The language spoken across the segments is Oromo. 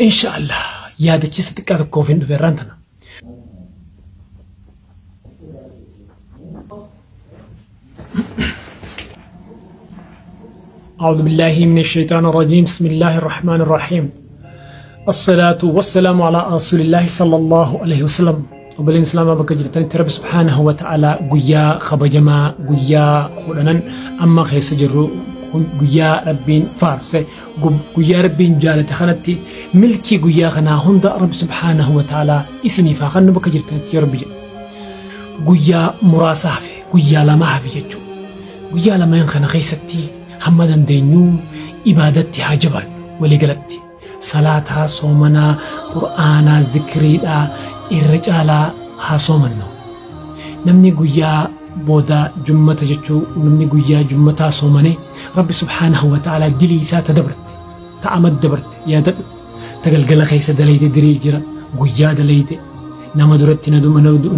Insha Allah yaadachiisa xiqqaa tokkoof hin dhufe irraan tana. أعوذ بالله من الشيطان الرجيم. بسم الله الرحمن الرحيم. الصلاة والسلام على رسول الله صلى الله عليه وسلم. Obboleen Islaamaa bakka jirtanitti Rabbi subhaanahu wa ta'ala guyyaa kabajamaa guyyaa kudhanan amma keessa jirru guyyaa Rabbiin faarse guyyaa Rabbiin jaalate kanatti milkii guyyaa kanaa hunda Rabbi subhaanahu wa ta'ala isiniif haa kennu bakka jirtanitti yoo Rabbi jedhe. Guyyaa muraasa hafe, guyyaa lama hafe jechuudha. Guyyaa lameen kana keessatti hamma dandeenyu ibaadatti haa jabaannu waliigalatti. Salaataa, soomanaa, qur'aanaa, zikriidhaa irra caalaa haa soomannu. Namni guyyaa booda jummata jechuu namni guyyaa jummataa soomane Rabbi subhaanahu wa ta'ala dilii isaa ta dabarte, ta amad dabarte yaadadhu. Ta galgala keessa dalayte dirii jira, guyyaa dalayte nama duratti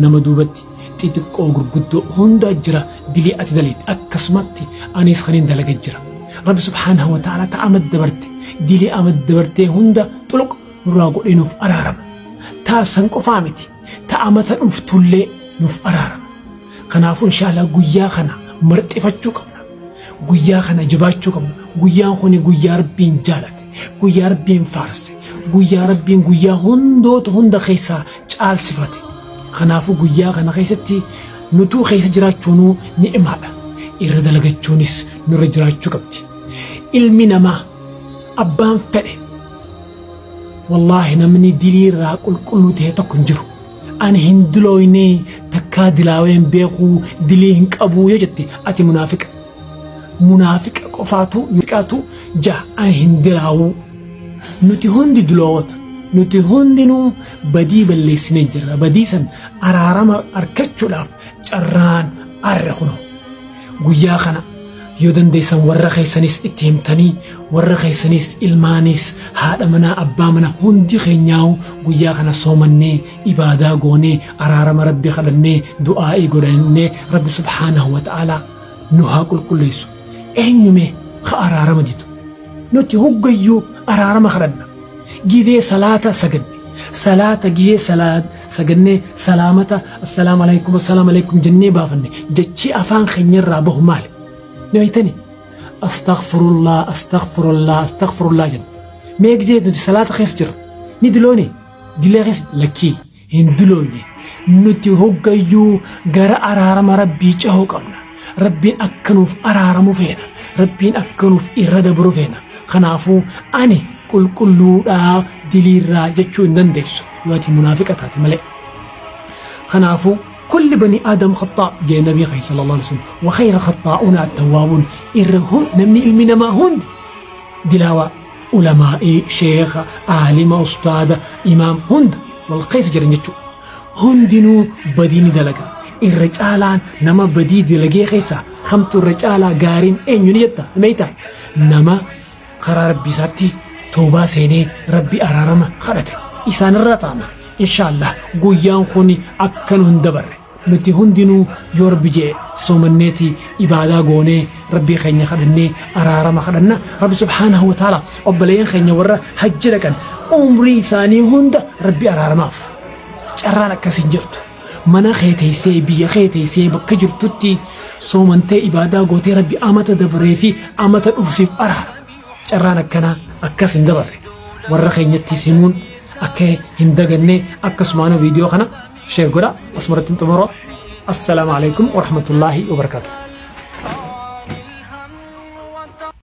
nama duubatti xixiqqoo gurguddoo hunda jira dilii ati dalayte akkasumatti anis kanin dalaga jira. Rabbi subhaanahu wa ta'ala ta amad dabarte dilii amad dabartee hunda xuluq nurraa godhee nuuf araarama. Ta san qofaa miti, ta amata dhuftullee nuuf araarama. Kanaafuu inshaallah guyyaa kana marxifachuu qabna. Guyyaa kana jabaachuu qabna. Guyyaan kuni guyyaa Rabbiin jaalate, guyyaa Rabbiin faarse, guyyaa Rabbiin guyyaa hundoota hunda keessaa caalsifate. Kanaafuu guyyaa kana keessatti nutuu keessa jiraachuunuu ni'imaadha. Irra dalagachuunis nurra jiraachuu qabdi. Ilmi namaa abbaan fedhe wallaahi namni dilii irraa qulqulluu ta'e tokko hin jiru. Ani hin dilooyne takkaa dilaawee hin beekuu dilii hin qabuu yoo jette ati munaafiqa. Munaafiqa qofaatu xiqqaatu ja'a ani hin dilaawuu. Nuti hundi diloowota. Nuti hundinuu badii balleessinee jirra. Badii san araarama argachuudhaaf carraan arra kunoo. Guyyaa kana yoo dandeessan warra keessanis itti himtanii warra keessanis ilmaanis haadha manaa abbaa manaa hundi keenyaa'u guyyaa kana soomannee ibaadaa goonee araarama Rabbi kadhannee du'aa'ii godhannee Rabbi subhaanahu wa ta'ala nu haa qulqulleessu. Eenyume ka araarama didu? Nuti hoggayyuu araarama kadhanna. Gidee salaata saganne. Salaata gidee sagannee salaamata assalaamu alaikum assalaamu alaikum jennee baafanne jechi afaan keenyarraa bahu maali? Ni beektani? Astaghfirullah astaghfirullah astaghfirullah jenna. Mee gidee nuti salaata keessa jirra. Ni diloone? Dilee keessa lakkii hin diloone. Nuti hoggayyuu gara araarama Rabbii cehuu qabna. Rabbiin akka nuuf araaramu feena. Rabbiin akka nuuf irra dabru feena. Kanaafuu ani qulqulluudhaa diliirraa jechuu hin dandeessu yoo ati munaafiqa taate malee. Kanaafuu kulli bani aadam khaxaa jee nabii keenya sallallahu alaihi wasallam wa khayra khaxaa'una attawwaabuun irra namni ilmi namaa hundi dilaawaa ulamaa'ii sheekha aalima ustaada imaam hunda wal keessa jiran jechuudha. Hundinuu badii ni dalaga. Irra caalaan nama badii dalagee keessaa kamtu irra caalaa gaariin eenyu ni jetta meeyta nama karaa rabbii isaatti toobaa seenee rabbi araarama kadhate isaanirra taana. Inshaallah guyyaan kun akka nu hin dabarre nuti hundinuu yoo rabbi jee soomanneeti ibaadaa goonee rabbii keenya kadhannee araarama kadhanna. Rabbi subhaanahu wa ta'ala obboleeyyan keenya warra hajji dhaqan umrii isaanii hunda rabbi araaramaaf. Carraan akkas hin jirtu. Mana kee teessee biyya kee teessee bakka jirtutti soomantee ibaadaa gootee rabbi amata dabaree fi amata dhufsiif araara. Carraan akkanaa akkas hin dabarre. Warra keenyattis himuun akka hin daganne akkasumaan viidiyoo kana sheer godha. Asumarratti xumuroo. Assalaamu alaikum warahmatullaahi wabarakaatuh.